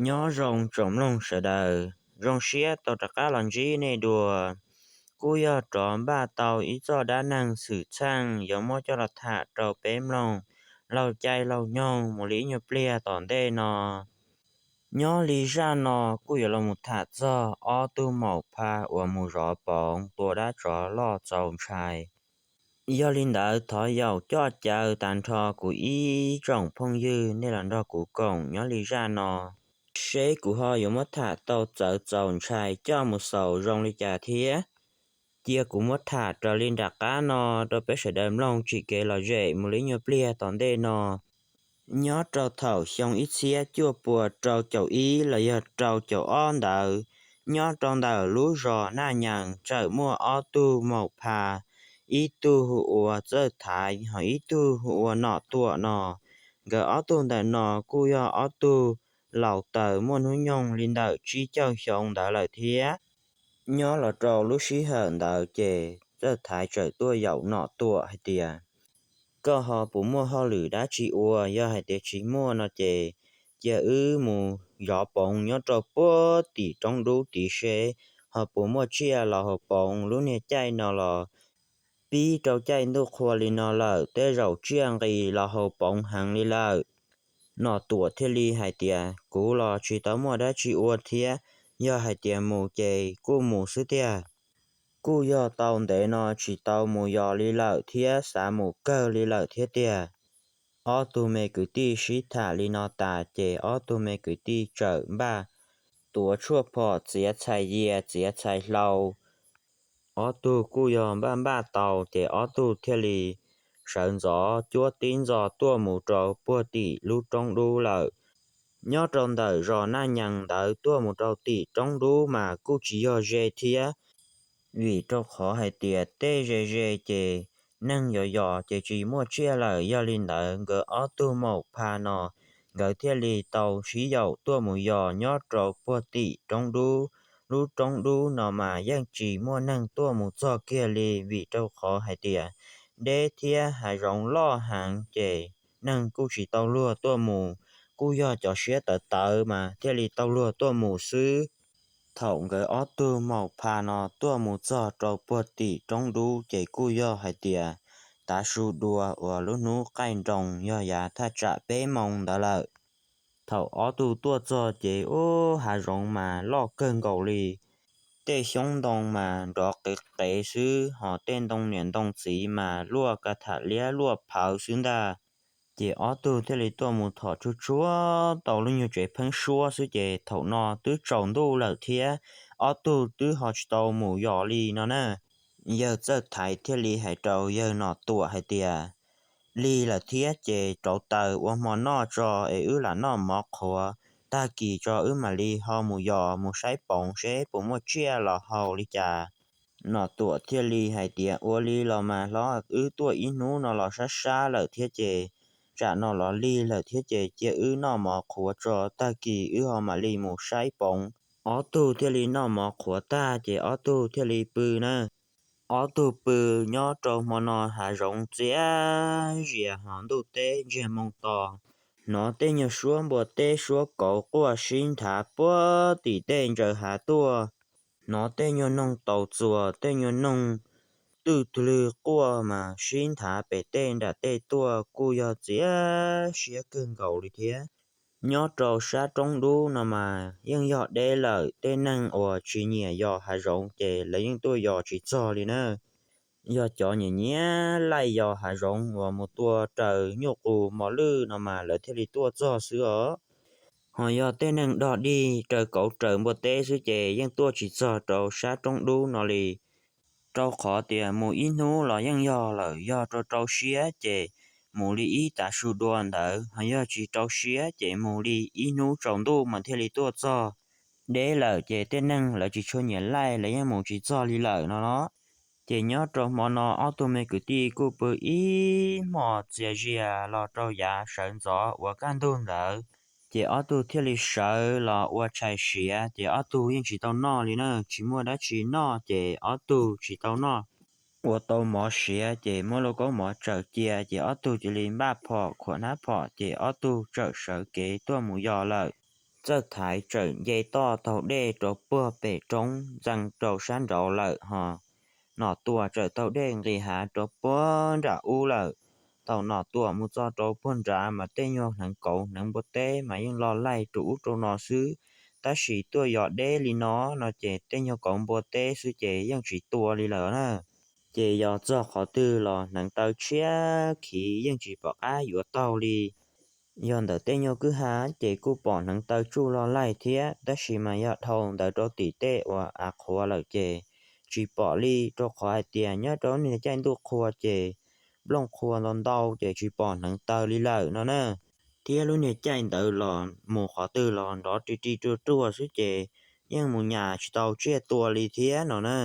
Nyob zoo tsoom mloog sawv daws, zoo siab tau rov qab los ntsib nej dua. Kuj yog rov npaj tau ib txoj dab neeg xwm txheej yuav muab coj los tham rau peb mloog laug caij laug nyoog mus li ib nyuag pliag tom ntej no. Nyob li zaj no kuj yuav los mus tham txog ob tug maum pha uas mus zov poov tua dab tsov loj txaus ntshai. Yog li ntawd thov yaum coj caw tas nrho kuv ib tsoom phooj ywg nej los nrog kuv koom nyob li zaj no, seb kuv ho yuav muab tham tau txawv txaus ntshai coj mus xaus zoo li cas thiab. Cia kuv muab tham raws li nram qab no rau peb sawv daws mloog tsim kev lom zem mus li nyuag pliag tom ntej no. Nyob rau thaum xyoo ib txhiab cuaj puas rau caum ib los yog rau caum ob ntawd, nyob rau ntawm lub zos Naj Nyees txawm muaj ob tug maum pha, ib tug hu ua Txawj Thaiv ho ib tug hu ua Nom Tuam no. Nkawd ob tug ntawm no kuj yog ob tug laus taws muaj hnub nyoog li ntawm tsib caug xyoo ntawd lawm thiab. Nyob los rau lub sij hawm ntawd ces Txawj Thaiv txawm tuaj yaum Nom Tuam hais tias, koj ho puas muaj hauj lwm dab tsi ua? Yog hais tias tsis muaj no ces cia wb mus zov poov nyob rau puag tim roob dub tid seb ho puas muaj tsiaj los haus poov. Lub niag caij no los pib rau caij ntuj qhua li no lawm, tej zaum tsiaj nqis los haus poov heev li lawm. Nom Tuam thiaj li hais tias, kuv los tsis tau muaj dab tsi ua thiab, yog hais tias mus ces kuj mus xwb tiag. Kuj yog tau ntev no tsis tau mus yos li lawm thiab xav mus kawg li lawm thiab tiag. Ob tug me kwv tij sib tham li no tas ces ob tug me kwv tij txawm npaj tuav tshuaj phom txiav txhais yias txiav txhais hlau. Ob tug kuj yog npaj npaj tau ces ob tug thiaj li sawv ntxov cuab tib ntxo tuaj mus rau puag tim lub roob dub lawm. Nyob rau ntawm zos Naj Nyees ntawd tuaj mus rau tim roob dub mas kuj tsis yog ze thiab, vim rau qhov hais tias tej ze ze ces neeg yos yos ces tsis muaj tsiaj lawm. Yog li ntawd nkawd ob tug maum pha no nkawd thiaj li tau sib yaum tuaj mus yos nyob rau puag tim roob dub. Lub roob dub no mas yeej tsis muaj neeg tuaj mus txog kiag li, vim rau qhov hais tias deb thiab hav zoov loj heev ces neeg kuj tsis tau luag tuaj mus, kuj yog cov siab tawv tawv mas thiaj li tau luag tuaj mus xwb. Thaum nkawd ob tug maum pha no tuaj mus txog rau puag tim roob dub ces kuj yog hais tias tav su dua uas lub hnub qaij nroos yog yav thaj tsam peb moo ntawd lawm. Thaum ob tug tuaj txog ces ub, hav zoov mas loj kawg nkaus li. Tej xyoob ntoo mas nrov qev qev xwb, ho tej ntoo niam ntoo txiv mas luaj ka tham liab luaj phawv xwb ntag. Ces ob tug thiaj li tuaj mus thom tsuag tsuag tau lub nyuag tsev pheeb suab xwb ces thaum no twb tsaus ntuj lawm thiab, ob tug twb ho tsis tau mus yos li no na. Yawg Txawj Thaiv thiaj li hais rau yawg Nom Tuam hais tias, lig lawm thiab ces rauv taws ua hmo noj tso es wb lam noj mov qhuav, tag kis tso wb mam li ho mus yos mus saib poov seb puas muaj tsiaj los haus li cas. Nom Tuam thiaj li hais tias, ua li los mas hlob, wb tuaj ib hnub no los sab sab lawm thiab ces tsam no los lig lawm thiab ces cia wb noj mov qhuav tso, tag kis wb ho mam li mus saib poov. Ob tug thiaj li noj mov qhuav tag ces ob tug thiaj li pw na. Ob tug pw nyob rau hmo no hav zoov txias zias ho ntuj teb ntsiag moo to, hnov tej nyuag suab npua teb suab kauv quaj sib nthav puag tim tej ntsaws hav tuaj. Hnov tej nyuag noog taus txuas tej nyuag noog twj twg quaj mas sib nthav pem tej nram tej tuaj kuj yog txias siab kawg nkaus li thiab. Nyob rau sab roob dub no mas yeej yog deb lawm, tej neeg uas tsis nyiam yos hav zoov ces lawv yeej tuaj yos tsis txog li na. Yog cov nyiam nyiam laij yos hav zoov uas mus tua raws nyuj qus mos lwj no mas lawv thiaj li tuaj txog xwb os. Ho yog tej neeg dog dig raws kauv raws npua teb xwb ces yeej tuaj tsis txog rau sab roob dub no li. Rau qhov tias mus ib hnub los yeej yog lawm, yog rau rau siab ces mus li ib tav su dua ntawd, ho yog tsis rau siab ces mus li ib hnub tsaus ntuj mas thiaj li tuaj txog. Deb lawm ces tej neeg lawv tsis tshua nyiam laij, lawv yeej mus tsis txog li lawm no los. Ces nyob rau hmo no ob tug me kwv tij kuj pw ib hmos txias zias los rau yav sawv ntxov uas kaj ntug ntawd, ces ob tug thiaj li sawv los ua tshais siav, ces ob tug yeej tsis tau noj li na, tsis muaj dab tsi noj ces ob tug tsis tau noj. Ua tau mov siav ces muab lauj kaub mov tsaws cia ces ob tug cia li npaj phom khuam hnab phom ces ob tug txawm sawv kev tuaj mus yos lawm. Txawj Thaiv txawm nce toj taug dej rau puag pem roob ntxees rau sab nraud lawm hos Nom Tuam txawm taug dej nqis hav rau puag nram ub lawm. Thaum Nom Tuam mus txog rau puag nrad mas tej nyuag hneev kauv hneev npua teb mas yeej los laij rau ub rau no xwb, tab sis tuaj yos deb li no no ces tej nyuag kauv npua teb xwb ces yeej tsis tua li lawm na. Ces yos txog qhov twg los hneev taw tshiab khiv yeej tsis pom qab yuav taug li. Yog ntawm tej nyuag kwj ha ces kuj pom hneev taw tsuj los laij thiab, tab sis mas yog dhau ntawd rau tim tej uas av qhuav lawm ces tsis pom li, rau qhov hais tias nyob rau niag caij ntuj qhua ces nplooj qhua ntau ntau ces tsis pom hneev taw li lawm no na. Thiab lub niag caij ntawd los mus qhov twg los nrov ri ri ruaj ruaj xwb ces yeej mus nyas tsis tau tsiaj tua li thiab no na.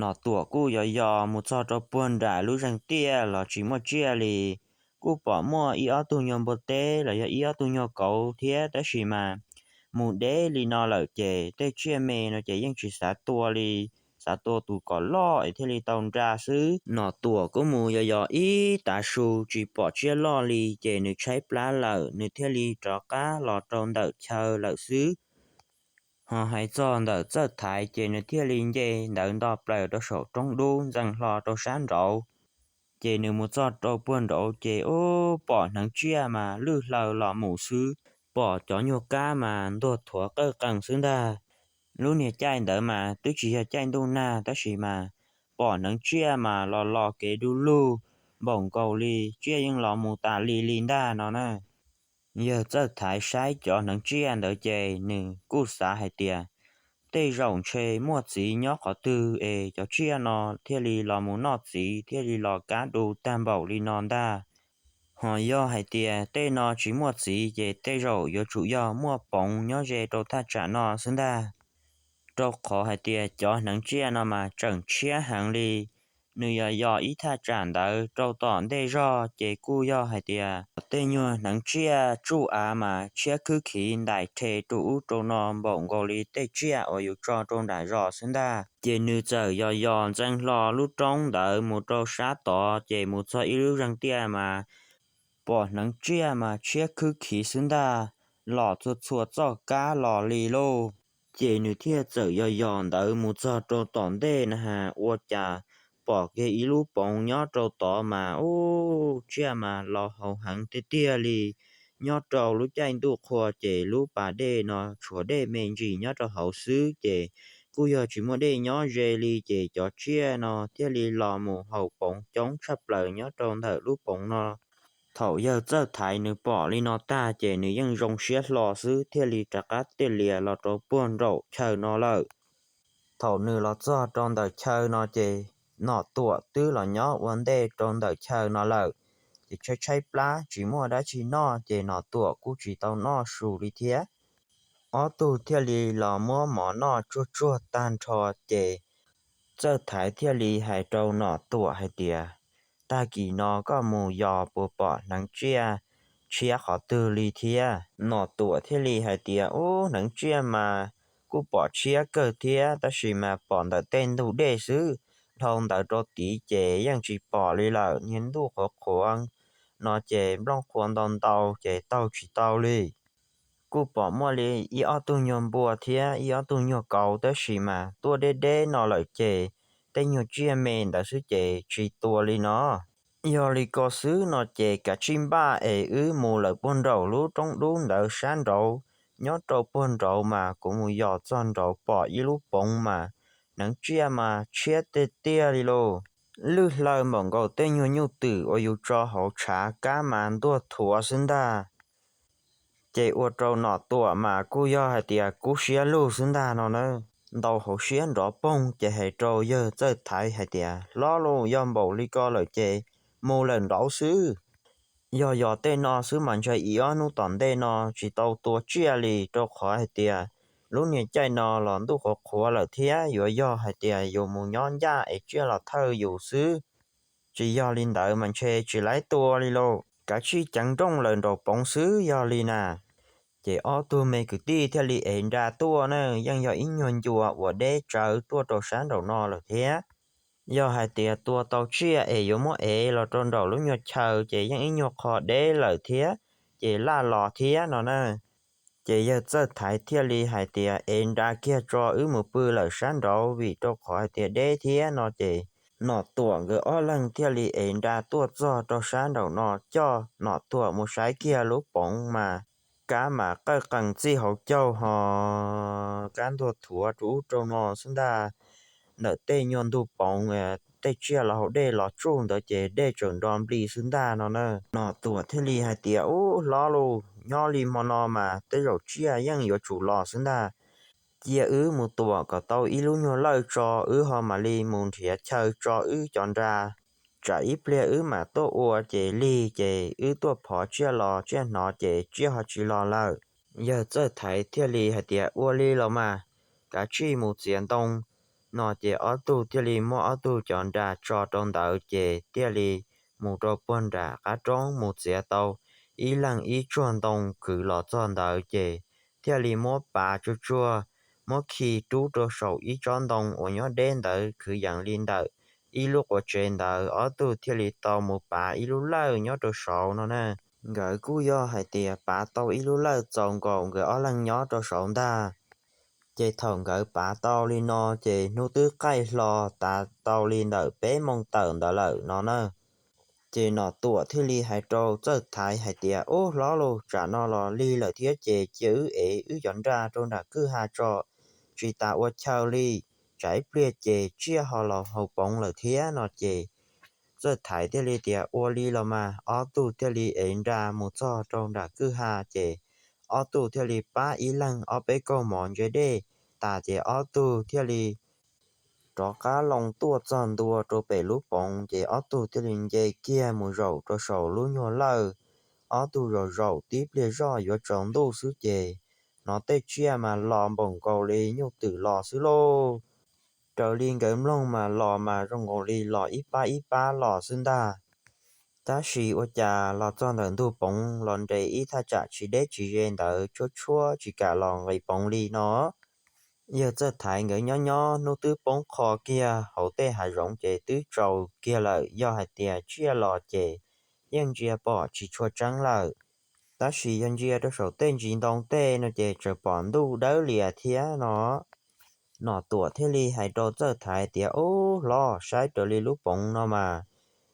Nom Tuam kuj yos yos mus txog rau puag nram lub zeeg tiaj los tsis muaj tsiaj li. Kuj pom muaj ib ob tug nyuag npua teb los yog ib ob tug nyuag kauv thiab, tab sis mas mus deb li no lawm ces tej tsiaj me no ces yeej tsis xav tua li, xav tua tus kom loj es thiaj li tau nra xwb. Nom Tuam kuj mus yos yos ib tav su tsis pom tsiaj loj li ces nws tshaib plab lawm, nws thiaj li rov qab los rau ntawm chaw lawm xwb. Ho hais txog ntawm Txawj Thaiv ces nws thiaj li nce ntawd nto plaws rau saum roob dub ntxees hlo rau sab nraud. Ces nws mus txog rau puag nraud ces ub, pom hneev tsiaj mas lwj hlaw los mus xwb, pom cov nyuag kab mas ntuag thuav qawj qees xwb ntag. Lub niag caij ntawd mas twb tsis yog caij ntuj nag tab sis mas pom hneev tsiaj mas los los kev du lug npaum nkaus li tsiaj yeej los mus tas li li ntag no na. Yawg Txawj Thaiv saib cov hneev tsiaj ntawd ces nws kuj xav hais tias tej zaum ntshe muaj txiv nyob qhov twg es cov tsiaj no thiaj li los mus noj txiv thiaj li los kab du tag npaum li no ntag. Ho yog hais tias tej no tsis muaj txiv ces tej zaum yuav tsum yog muaj poov nyob ze rau thaj tsam no xwb ntag. Rau qhov hais tias cov hneev tsiaj no mas tseem tshiab heev li. Nws yog yos ib thaj tsam ntawd rau tom ntej zog ces kuj yog hais tias tej nyuag hneev tsiaj tsuj av mas tshiab khwb khiv ntais rhe rau ub rau no npaum nkaus li tej tsiaj uas yus tso rau nram zos xwb ntag. Ces nws txawm yos yos ntxees hlo lub roob ntawd mus rau sab tod ces mus txog ib lub zeeg tiaj mas pom hneev tsiaj mas tshiab khwb khiv xwb ntag, los txhua txhua txoj kab los li lauj. Ces nws thiaj txawm yos yos ntawd mus txog rau tom ntej na has ua cas pom kiag ib lub poov nyob rau tod mas ub, tsiaj mas los haus heev tiag tiag li. Nyob rau lub caij ntuj qhua ces lub pas dej no tshuav dej me ntsis nyob rau hauv xwb ces kuj yog tsis muaj dej nyob ze li ces cov tsiaj no thiaj li los mus haus poov coob tshaj plaws nyob rau ntawm lub poov no. Thaum yawg Txawj Thaiv nws pom li no tag ces nws yeej zoo siab hlo xwb thiaj li rov qab tiaj lias los rau puag nraum chaw no lawm. Thaum nws los txog rau ntawm chaw no ces Nom Tuam twb los nyob ua ntej rau ntawm chaw no lawm. Ces tshaib tshaib plab tsis muaj dab tsi noj ces Nom Tuam kuj tsis tau noj su li thiab. Ob tug thiaj li los muab mov noj tsuag tsuag tag nrho ces Txawj Thaiv thiaj li hais rau Nom Tuam hais tias, tag kis no koj mus yos puas pom hneev tsiaj tshiab qhov twg li thiab? Nom Tuam thiaj li hais tias, ub, hneev tsiaj mas kuj pom tshiab kawg thiab tab sis mas pom ntawm tej ntug dej xwb, dhau ntawd rau tid ces yeej tsis pom li lawm, niag ntuj qhuav qhuav no ces nplooj qhuav ntau ntau ces taug tsis tau li. Kuj pom muaj li ib ob tug nyuag npua thiab ib ob tug nyuag kauv tab sis mas tuaj deb deb no lawm ces tej nyuag tsiaj me ntawd xwb ces tsis tua li no. Yog li ko xwb no ces kav tsij npaj es wb mus lawm puag nraum lub roob dub ntawd sab nraud, nyob rau puag nraud mas kuv mus yos txog nraud pom ib lub poov mas hneev tsiaj mas tshiab tiag tiag li lauj. Lwj hlaw npaum nkaus tej nyuag nyuj twm uas yus tso hauv tshav kab mas ntuag thuav xwb ntag. Ces ua rau Nom Tuam mas kuj yog hais tias kub siab lug xwb ntag no na. Ntau hauv siab nrov poog ces hais rau yawg Txawj Thaiv hais tias, hlob lauj, yog npaum li ko lawm ces mus lawm nraud xwb. Yog yos tej no xwb mas ntshe ib ob hnub tom ntej no tsis tau tua tsiaj li, rau qhov hais tias lub niag caij no los ntuj qhuav qhuav lawm thiab yuav yog hais tias yus mus nyob ncaj es tsiaj los thawj yus xwb. Tsis yog li ntawd mas ntshe tsis laib tua li lauj, kav tsij ceev nrooj lawm nraum poov xwb yog li na. Ces ob tug me kwv tij thiaj li ev nra tuaj na, yeej yog ib nyuag ncua uas deb tsawv tuaj rau sab nraum no lawm thiab. Yog hais tias tua tau tsiaj es yuav muab ev los rau nraum lub nyuag chaw ces yeej ib nyuag qho deb lawm thiab, ces laj los thiab no na. Ces yawg Txawj Thaiv thiaj li hais tias, Es nra kiag tso, wb mus pw lawm sab nraud, vim rau qhov hais tias deb thiab no ces Nom Tuam nkawd ob leeg thiaj li es nra tuaj txog rau sab nraum no, coj Nom Tuam mus saib kiag lub poov mas kab mas qawj qees txij hauv caug ho kab ntuag thuav rau ub rau no xwb ntag. Ntawm tej nyuag ntug poov, tej tsiaj los haus dej los tsuj ntawd ces dej tseem nro nplig xwb ntag no na. Nom Tuam thiaj li hais tias, Ub hlob lauj, nyob li hmo no mas tej zaum tsiaj yeej yuav tsum los xwb ntag. Cia wb mus tuam kom tau ib lub nyuag lawj tso, wb ho mam li mus nrhiav chaw tso wb cov nra, tsam ib pliag wb mam tuaj ua ces lig ces wb tuaj phov tsiaj los tsiaj hnov ces tsiaj ho tsis los lawm. Yawg Txawj Thaiv thiaj li hais tias, Ua li los mas, kav tsij mus txiav ntoo. No ces ob tug thiaj li muab ob tug cov nra tso rau ntawd ces thiaj li mus rau puag nram qab roob mus txiav tau ib leeg ib tsuag ntoo kwv los txog ntawd ces thiaj li muab pav tsuag tsuag, muab khi rub rau saum ib tsob ntoo uas nyob deb ntawd kwv yees li ntawm ib lub quav tsev ntawd, ob tug thiaj li tau mus pav ib lub lawj nyob rau saud no na. Nkawd kuj yog hais tias pav tau ib lub lawj txaus nkaus nkawd ob leeg nyob rau saud ntag. Ces thaum nkawd pav tau li no ces hnub twb qaij hlo, tav tau li ntawm peb moos tawm ntawd lawm no na. Ces Nom Tuam thiaj li hais rau Txawj Thaiv hais tias, Ub hlob lauj, tsam no los lig lawm thiab ces cia wb ev wb cov nra rau nram kwj ha tso, tsis tas ua chaw li, tsam ib pliag ces tsiaj ho los haus poov lawm thiab no ces Txawj Thaiv thiaj li tias, Ua li los mas. Ob tug thiaj li ev nra mus txog rau nram kwj ha ces ob tug thiaj li pab ib leeg ob peb kaug mov ntse dej tas ces ob tug thiaj li rov qab loo tuaj txog ntua rau pem lub poov ces ob tug thiaj li nce kiag mus zaum rau saum lub nyuag lawj. Ob tug zaum zaum tib pliag zoj yuav tsaus ntuj xwb ces hnov tej tsiaj mas los npaum nkaus li nyuj twm los xwb lauj. Raws li nkawd mloog mas los mas zoo nkaus li los ib pab ib pab los xwb ntag. Tab sis ua cas los txog ntawm ntug poov los nres ib thaj tsam tsis deb tsis ze ntawd tshuab tshuab tsis kam los nqis poov li no. Yawg Txawj Thaiv nkawd nyob nyob hnub twb poob qho kiag hauv tej hav zoov ces twb tsaus kiag lawm, yog hais tias tsiaj los ces yeej ntsia pom tsis tshua tseeb lawm. Tab sis yog ntsia rau saum tej ntsis ntoo tej no ces tseem pom ntuj dawb lias thiab no. Nom Tuam thiaj li hais rau Txawj Thaiv tias, Ub hlob, saib raws li lub poov no mas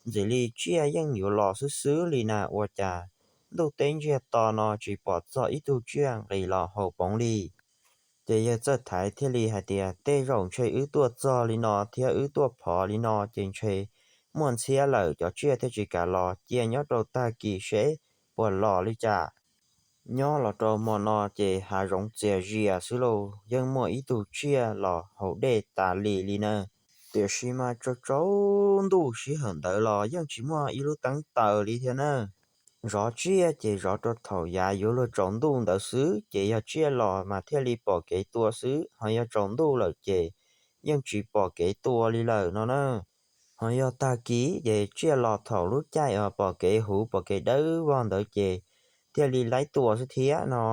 ntxim li tsiaj yeej yuav los xwb xwb li na, ua cas ntuj teb ntsiag to no tsis pom txog ib tug tsiaj nqis los haus poov li? Ces yawg Txawj Thaiv thiaj li hais tias, Tej zaum ntshe wb tuaj txog li no thiab wb tuaj phov li no ces ntshe muaj ntxhiab lawm cov tsiaj thiaj tsis kam los, cia nyob rau tag kis seb puas los li cas. Nyob los rau hmo no ces hav zoov txias zias xwb lauj, yeej muaj ib tug tsiaj los haus dej tas li li na. Tiam sis mas tsaus tsaus ntuj sij hawm ntawd los yeej tsis muaj ib lub teeb taws li thiab na. Zov tsiaj ces zov rau thaum yav yuav luag tsaus ntuj ntawd xwb, ces yog tsiaj los mas thiaj li pom kev tua xwb, ho yog tsaus ntuj lawm ces yeej tsis pom kev tua li lawm no na. Ho yog tag kis ces tsiaj los thaum lub caij uas pom kev huv pom kev dawb vog ntawd ces thiaj li laib tua xwb thiab no.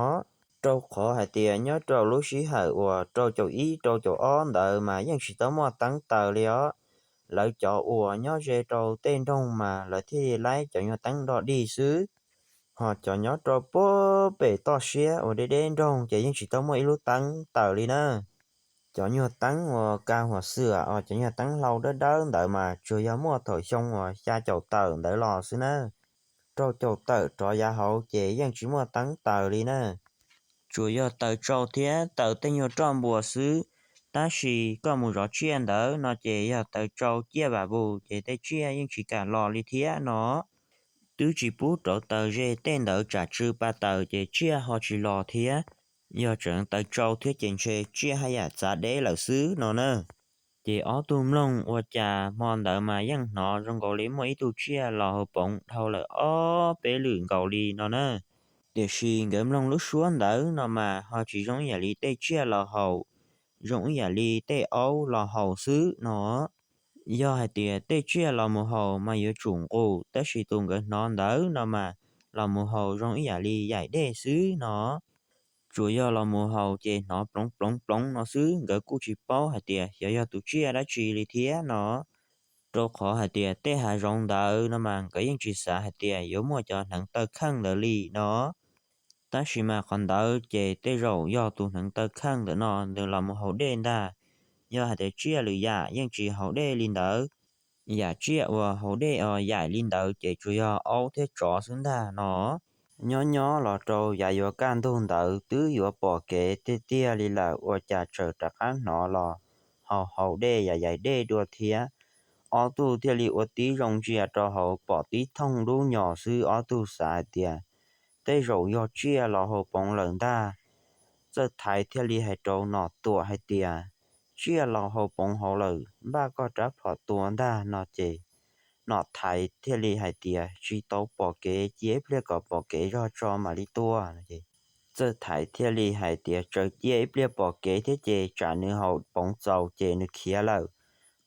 Rau qhov hais tias nyob rau lub sij hawm uas rau caum ib rau caum ob ntawd mas yeej tsis tau muaj teeb taws li os. Lawv cov uas nyob ze rau tej nroog mas lawv thiaj li laib cov nyuag teeb dog dig xwb. Ho cov nyob rau puag pem toj siab uas deb deb nroog ces yeej tsis tau muaj ib lub teeb taws li na. Cov nyuag teeb uas ka huam xwm os, cov nyuag teeb hlau dawb dawb ntawd mas tsuas yog muaj thaum xyoo uas xya caum tawm ntawd los xwb na. Rau caum tawm rov yav hauv ces yeej tsis muaj teeb taws li na. Tsuas yog taws tsau thiab taws tej nyuag roj npua xwb. Tab sis koj mus zov tsiaj ntawd no ces yog taws tsau ciaj vam vus ces tej tsiaj yeej tsis kam los li thiab no. Twb tsis pub rauv taws ze tej ntawd tsam tsw pa taws ces tsiaj ho tsis los thiab. Yog tseem taws tsau thiab ces ntshe tsiaj haj yam txav deb lawm xwb no na. Ces ob tug mloog ua cas hmo ntawd mas yeej hnov zoo nkaus li muaj ib tug tsiaj los haus poov dhau lawm ob peb lwm nkaus li no na. Tiam sis nkawd mloog lub suab ntawd no mas ho tsis zoo ib yam li tej tsiaj los haus, zoo ib yam li tej aub los haus xwb no. Yog hais tias tej tsiaj los mus haus mas yuav tsum nqus, tab sis tus nkawd hnov ntawd no mas los mus haus zoo ib yam li yaim dej xwb no. Tsuas yog los mus haus ces hnov ploov ploov ploov no xwb, nkawd kuj tsis paub hais tias xyov yog tus tsiaj dab tsi li thiab no. Rau qhov hais tias tej hav zoov ntawd no mas nkawd yeej tsis xav hais tias yuav muaj cov hneev taw kheej ntawd li no. Tab sis mas qhov ntawd ces tej zaum yog tus hneev taw kheej ntawm no nws los mus haus dej ntag. Yog hais tias tsiaj lwm yam yeej tsis haus dej li ntawd. Yam tsiaj uas haus dej os yaim li ntawd ces tsuas yog aub thiab tsov xwb ntag no. Nyob nyob los rau yav yuav kaj ntug ntawd twb yuav pom kev tiag tiag li lawm ua cas txawm rov qab hnov los haus haus dej yam yaim dej dua thiab. Ob tug thiaj li ua tib zoo ntsia rau hauv pom tib thooj lub nyos xwb, ob tug xav hais tias tej zaum yog tsiaj los haus poov lawm ntag. Txawj Thaiv thiaj li hais rau Nom Tuam hais tias, tsiaj los haus poov hauv lawm, npaj koj rab phom tua ntag no ces Nom Thaiv thiaj li hais tias, tsis tau pom kev, cia ib pliag kom pom kev zog tso mam li tua. Txawj Thaiv thiaj li hais tias, txawm cia ib pliag pom kev thiab ces tsam nws haus poov txaus ces nws khiav lawm,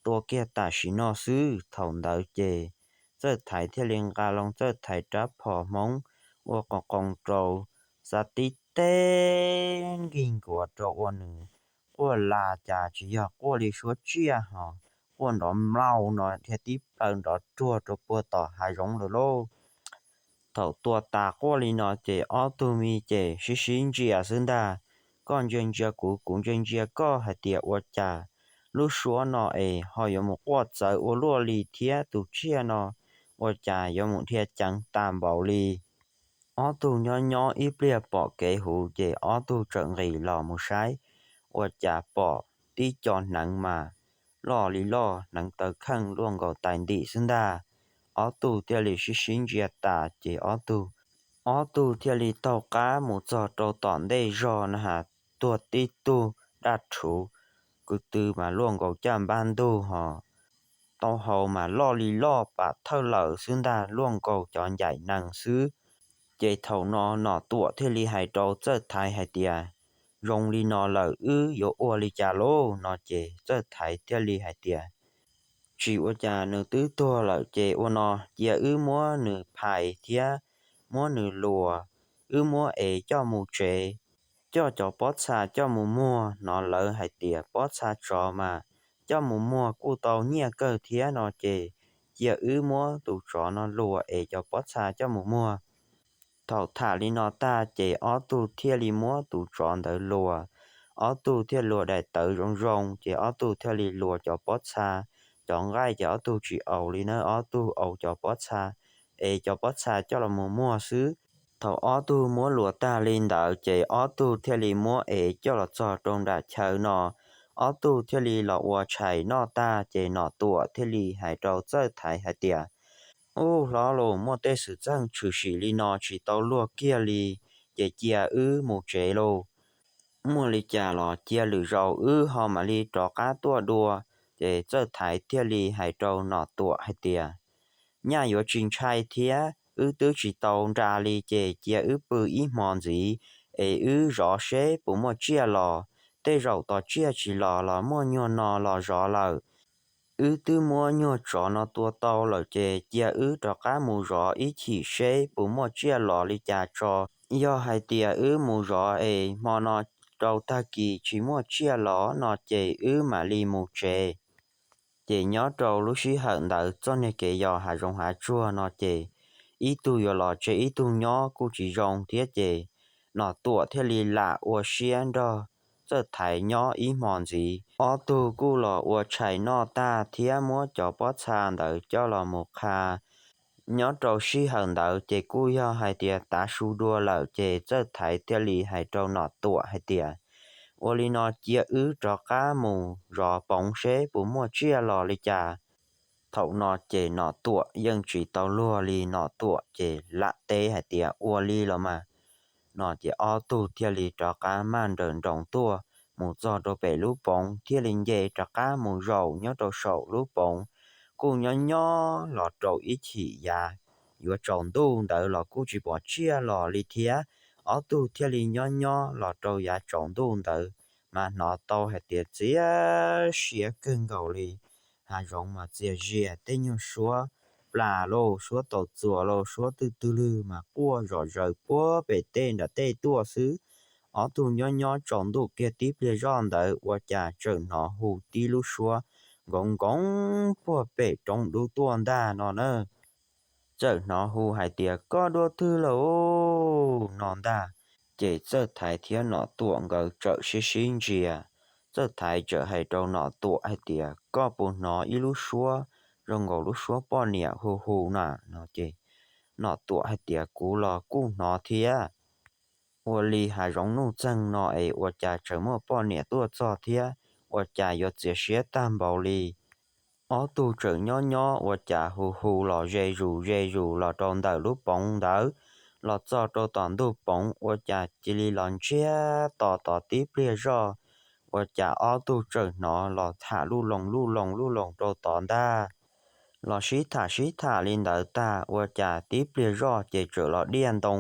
tua kiag tam sim no xwb. Thaum ntawd ces Txawj Thaiv thiaj li nqa loo Txawj Thaiv rab phom Hmoob ua qoos qoos rau, xav tib teg nkig nkuav rau ua nws quaj las cas tsis yog quaj li suab tsiaj ho quaj nrov mlaus no dhia tib plaws nrov ruag rau puag tom hav zoov lawm lauj. Thaum tua tas quaj li no ces ob tug me ces sib sib ntsia xwb ntag, koj ntsia ntsia kuv, kuv ntsia ntsia koj hais tias ua cas lub suab no es ho yuav mus quaj txawv ua luaj li thiab tus tsiaj no ua cas yuav mus dhia ceev tas npaum li. Ob tug nyob nyob ib pliag pom kev huv ces ob tug txawm nqis los mus saib, ua cas pom tib co hneev mas loj li loj, hneev taw kheej luaj nkaus tais ntim xwb ntag. Ob tug thiaj li sib sib ntsia tas ces ob tug, ob tug thiaj li taug qab mus txog rau tom ntej zog na has, tuag tib tug daj rhuv kwv tw mas luaj nkaus caj npab ntug ho tau hau mas loj li loj pam thawj lawm xwb ntag, luaj nkaus cov ncaim nees xwb. Ces thaum no Nom Tuam thiaj li hais rau Txawj Thaiv hais tias, zoo li no lawm wb yuav ua li cas lauj no ces Txawj Thaiv thiaj li hais tias, tsis ua cas, nws twb tuag lawm ces ua no, cia wb muab nws phais thiab muab nws luas, wb muab ev coj mus tsev, coj cov pob txha coj mus muag. Hnov lawv hais tias pob txha tsov mas coj mus muag kuj tau nyiaj kawg thiab no ces cia wb muab tus tsov no luas es cov pob txha coj mus muag. Thaum tham li no tag ces ob tug thiaj li muab tus tsov ntawd luas. Ob tug thiaj luas daim tawv zoo zoo ces ob tug thiaj li luas cov pob txha. Cov nqaij ces ob tug tsis aus li na, ob tug aus cov pob txha, es cov pob txha coj los mus muag xwb. Thaum ob tug muab luas tag li ntawd ces ob tug thiaj li muab ev coj los txog rau nram chaw no. Ob tug thiaj li los ua tshais noj tag ces Nom Tuam thiaj li hais rau Txawj Thaiv hais tias, ub hlob lauj, muaj tej xwm txheej tshwm sim li no tsis tau luag kiag li, ces cia wb mus tsev lauj. Muaj li cas los cia lwm zaus wb ho mam li rov qab tuaj dua. Ces Txawj Thaiv thiaj li hais rau Nom Tuam hais tias, nyaj yuav tsis ntshai thiab, wb twb tsis tau nra li ces cia wb pw ib hmo ntxiv es wb zov seb puas muaj tsiaj los. Tej zaum tos tsiaj tsis los los muaj nyuag no los zov lawm. Wb twb muab nyuag tsov no tua tau lawm ces cia wb rov qab mus zov ib chim seb puas muaj tsiaj los li cas tso. Yog hais tias wb mus zov es hmo no rau tag kis tsis muaj tsiaj los no ces wb mam li mus tsev. Ces nyob rau lub sij hawm ntawd txoj niag kev yos hav zoov hav tsuag no ces ib tug yuav los tsev ib tug nyob kuj tsis zoo thiab ces Nom Tuam thiaj li lam ua siab nrog Txawj Thaiv nyob ib hmo ntxiv. Ob tug kuj los ua tshais noj tag thiab muab cov pob txha ntawd coj los mus qha. Nyob rau sij hawm ntawd ces kuj yog hais tias tav su dua lawm ces Txawj Thaiv thiaj li hais rau Nom Tuam hais tias, ua li no cia wb rov qab mus zov poov seb puas muaj tsiaj los li cas. Thaum no ces Nom Tuam yeej tsis tau luag li, Nom Tuam ces lam teb hais tias ua li los mas no ces ob tug thiaj li rov qab maj nrawm nroos tuaj mus txog rau pem lub poov thiaj li nce rov qab mus zaum nyob rau saum lub poov. Kuj nyob nyob los rau ib chim yav yuav tsaus ntuj ntawd los kuj tsis pom tsiaj los li thiab. Ob tug thiaj li nyob nyob los rau yav tsaus ntuj ntawd mas hnov tau hais tias txias siab kawg nkaus li. Hav zoov mas txias zias, tej nyuag suab plas lauj, suab taus txuas lauj, suab twg twg lwg mas quaj zom zaws puag pem tej nram tej tuaj xwb. Ob tug nyob nyob tsaus ntuj kiag tib pliag zoj ntawd ua cas txawm hnov hu tib lub suab nkoov nkoov puag pem roob dub tuaj ntag no na. Txawm hnov hu hais tias koj dua twg lauj no ntag. Ces Txawj Thaiv thiab Nom Tuam nkawd txawm sib sib ntsia. Txawj Thaiv txawm hais rau Nom Tuam hais tias, Koj puas hnov ib lub suab zoo nkaus lub suab poj niam hu hu na? No ces Nom Tuam hais tias, Kuv los kuj hnov thiab. Ua li hav zoov nuj txeeg no es ua cas tseem muaj poj niam tuaj txog thiab, ua cas yuav txias siab tag npaum li. Ob tug tseem nyob nyob ua cas hu hu los ze zus ze zus los rau ntawm lub poov ntawd, los txog rau tom ntug poov ua cas cia li los ntsiag to tod tib pliag zoj. Ua cas ob tug tseem hnov los tham lub loo lub loo lub loo rau tod ntag. Los sib tham sib tham li ntawd tag ua cas tib pliag zoj ces txawm los diaj ntoo.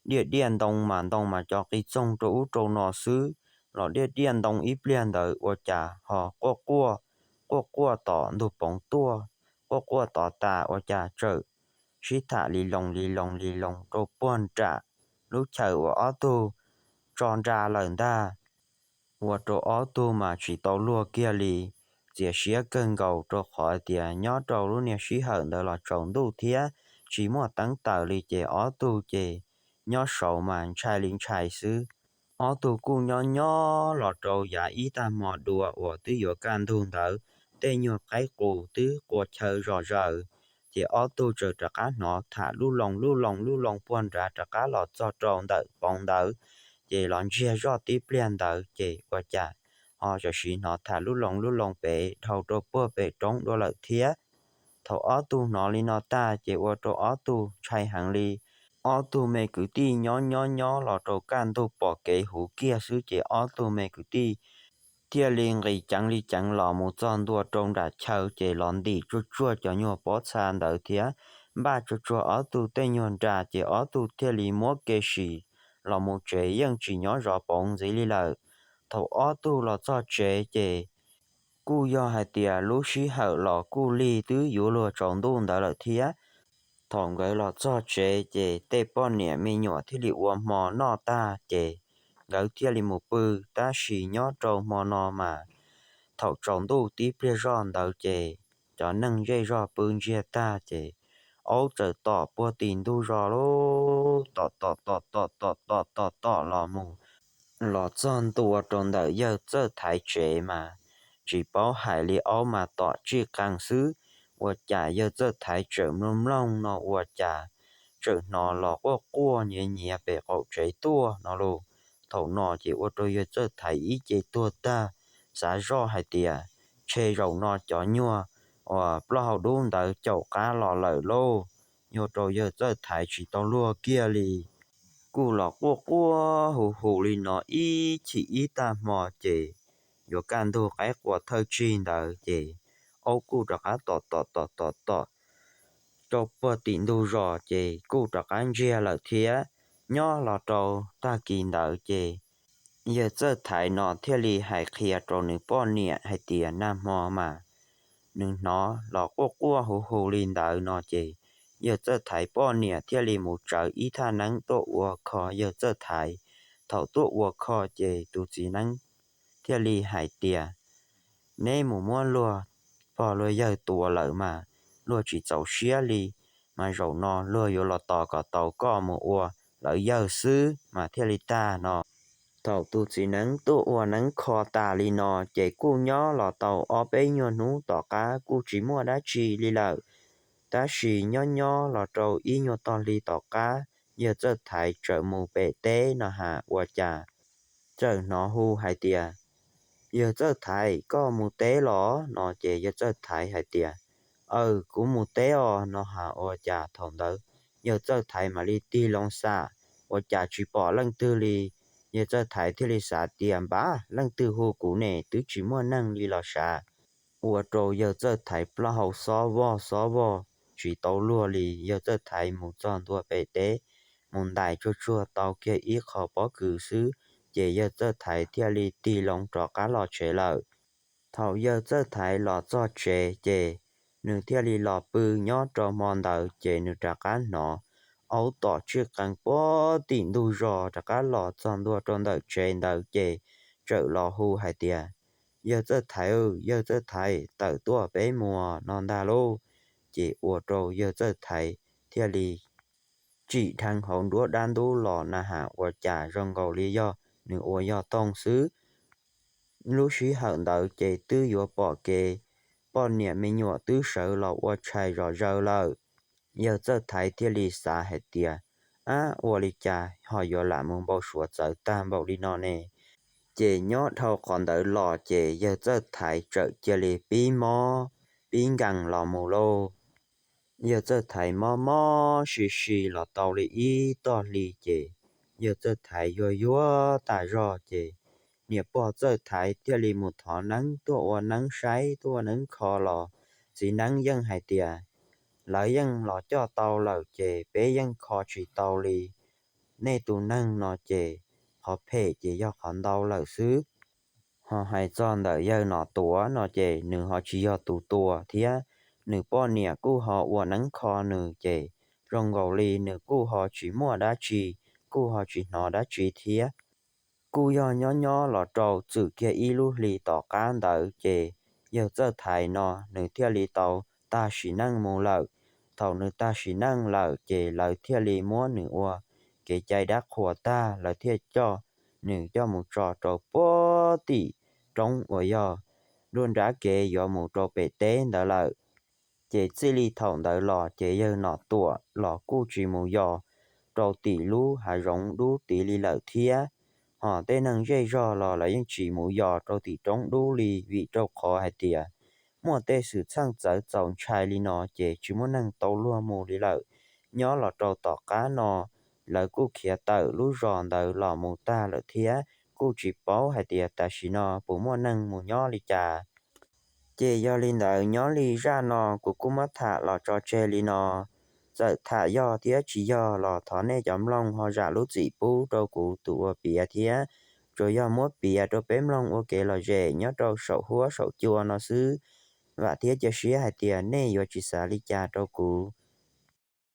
Diaj diaj ntoo mas ntoo mas co qis txoog rau ub rau no xwb. Los diaj diaj ntoo ib pliag ntawd ua cas ho quaj quaj, quaj quaj tom ntug poov tuaj, quaj quaj tod tas ua cas txawm sib tham li loo li loo li loo rau puag nram lub chaw uas ob tug tso nra lawm ntag. Ua rau ob tug mas tsis tau luag kiag li, txias siab kawg nkaus rau qhov tias nyob rau lub niag sij hawm ntawd los tsaus ntuj thiab tsis muaj teeb taws li ces ob tug ces nyob saud mas ntshai li ntshai xwb. Ob tug kuj nyob nyob los rau yav ib tag hmo dua uas twb yuav kaj ntug ntawd, tej nyuag qaib qus twb qua chaw zom zaws, ces ob tug txawm rov qab hnov tham lub loo lub loo lub loo puag nrad rov qab los txog rau ntawm poov ntawd. Ces los ntsiag zoj tib pliag ntawd ces ua cas ho tam sim hnov tham lub loo lub loo pem dhau rau puag pem roob dua lawm thiab. Thaum ob tug hnov li no tag ces ua rau ob tug ntshai heev li. Ob tug me kwv tij nyob nyob nyob los rau kaj ntug pom kev huv kiag xwb ces ob tug me kwv tij thiaj li nqis ceev li ceev los mus txog ntua rau nram chaw ces los ntim tsuag tsuag cov nyuag pob txha ntawd thiab npaj tsuag tsuag ob tug tej nyuag nra ces ob tug thiaj li muab kev sim los mus tsev yeej tsis nyob zov pauv ntxiv li lawm. Thaum ob tug los txog tsev ces kuj yog hais tias lub sij hawm los kuj lig twb yuav luag tsaus ntuj ntawd lawm thiab. Thaum nkawd los txog tsev ces tej poj niam me nyuam thiaj li ua hmo noj tag ces nkawd thiaj li mus pw. Tab sis nyob rau hmo no mas thaum tsaus ntuj tib pliag zoj ntawd ces cov neeg zej zog pw ntsiag tag ces aub txawm tom puag tim ntug zos lub tom tom tom tom tom tom tom tom los mus los txog ntua rau ntawm yawg Txawj Thaiv tsev mas tsis paub hais li, aub mas tom tsij qees xwb. Ua cas yawg Txawj Thaiv tseem mloog mloog no ua cas tseem hnov los quaj quaj nyiav nyiav pem qaum tsev tuaj no lauj. Thaum no ces ua rau yawg Txawj Thaiv ib ce tuag tag, xav zoj hais tias ntshe zaum no cov nyuag uas plaub hau dub ntawd caum qab los lawm lauj. Yuav rau yawg Txawj Thaiv tsis tau luag kiag li, kuj los quaj quaj hu hu li no ib chim ib tag hmo ces yuav kaj ntug qaib qua thawj tsig ntawd ces aub kuj rov qab tom tom tom tom tom rau puag tim ntug zos ces kuj rov qab ntsiag lawm thiab. Nyob los rau tag kis ntawd ces yawg Txawj Thaiv no thiaj li hais qhia rau nws poj niam hais tias nag hmo mas nws hnov los quaj quaj hu hu li ntawd no ces yawg Txawj Thaiv poj niam thiaj li mus tsawv ib thaj neeb tuaj ua kho yawg Txawj Thaiv. Thaum tuaj ua kho ces tus txiv neeb thiaj li hais tias, Neb mus muab luag pog luag yawg tua lawm mas luag tsis txaus siab li, mas zaum no luag yuav los tos kom tau koj mus ua lawv yawg xwb mas thiaj li tag no. Thaum tus txiv neeb tuaj ua neeb kho tas li no ces kuj nyob los tau ob peb nyuag hnub tom qab kuj tsis muaj dab tsi li lawm. Tab sis nyob nyob los rau ib nyuag tog hli tom qab, yawg Txawj Thaiv txawm mus pem teb no has ua cas txawm hnov hu hais tias, Yawg Txawj Thaiv, koj mus teb los? No ces yawg Txawj Thaiv hais tias, Aw, kuv mus teb os. No has ua cas thaum ntawd yawg Txawj Thaiv mam li tig loo xam, ua cas tsis pom leej twg li. Yawg Txawj Thaiv thiaj li xav tias, Npab, leej twg hu kuv ne, twb tsis muaj neeg li los sav. Ua rau yawg Txawj Thaiv plaub hau xob vog xob vog tsis tau luag li. Yawg Txawj Thaiv mus txog ntua pem teb, mus ntais tsuag tsuag tau kiag ib qho pob kws xwb, ces yawg Txawj Thaiv thiaj li tig loo rov qab los tsev lawm. Thaum yawg Txawj Thaiv los txog tsev ces nws thiaj li los pw nyob rau hmo ntawd ces nws rov qab hnov aub tom tsij qees puag tim ntug zos rov qab los txog ntua rau ntawm tsev ntawd ces txawm los hu hais tias, Yawg Txawj Thaiv, yawg Txawj Thaiv, tawm tuaj peb mus no ntag lauj. Ces ua rau yawg Txawj Thaiv thiaj li tsim dheev hauv nruab dab ntub los na has ua cas zoo nkaus li yog nws ua yog toog xwb. Lub sij hawm ntawd ces twb yuav pom kev poj niam me nyuam twb sawv los ua tshais zom zaws lawm. Yawg Txawj Thaiv thiaj li xav hais tias, ab, ua li cas ho yuav lam mus npau suav txawv tag npaum li no ne? Ces nyob dhau qhov ntawd los ces yawg Txawj Thaiv txawm cia li pib mob pib nkees los mus lauj. Yawg Txawj Thaiv mob mob si si los tau li ib tog hli ces yawg Txawj Thaiv yuag yuag tas zog ces niam pog Txawj Thaiv thiaj li mus thov neeb tuaj ua neeb saib tuaj ua neeb kho los txiv neeb yeej hais tias lawv yeej los coj tau lawm ces peb yeej kho tsis tau li. Nej tus neeg no ces qhov phem ces yog qhov ntau lawm xwb. Ho hais txog ntawm yawg Nom Tuam no ces nws ho tsis yog tus tua thiab, nws poj niam kuj ho ua neeb kho nws ces zoo nkaus li nws kuj ho tsis muaj dab tsi, kuj ho tsis hnov dab tsi thiab. Kuj yog nyob nyob los rau txwm kiag ib lub hli tom qab ntawd ces yawg Txawj Thaiv no nws thiaj li tau tag sim neej mus lawm. Thaum nws tag sim neej lawm ces lawv thiaj li muab nws ua kev cai dab qhuas tag, lawv thiaj coj nws coj mus tso rau puag tim roob uas yog nruab nrab kev yuav mus rau pem teb ntawd lawm. Ces txij li thaum ntawd los ces yawg Nom Tuam los kuj tsis mus yos rau tim lub hav zoov dub tid li lawm thiab. Ho tej neeg zej zog los lawv yeej tsis mus yos rau tim roob dub li vim rau qhov hais tias muaj tej xwm txheej txawv txaus ntshai li no ces tsis muaj neeg tau luag mus li lawm. Nyob los rau tom qab no lawv kuj khiav tawm lub zos ntawd los mus tag lawm thiab, kuj tsis paub hais tias tam sim no puas muaj neeg mus nyob li cas. Ces yog li ntawd nyob li zaj no kuv kuj muab tham los tso tseg li no. Txawm tham yog thiab tsis yog los thov nej cov mloog ho zam lub txim pub rau kuv tus ua piav thiab, tsuas yog muab piav rau peb mloog ua kev lom zem nyob rau saum huab saum cua no xwb. Vam thiab cia siab hais tias nej yuav tsis xav li cas rau kuv.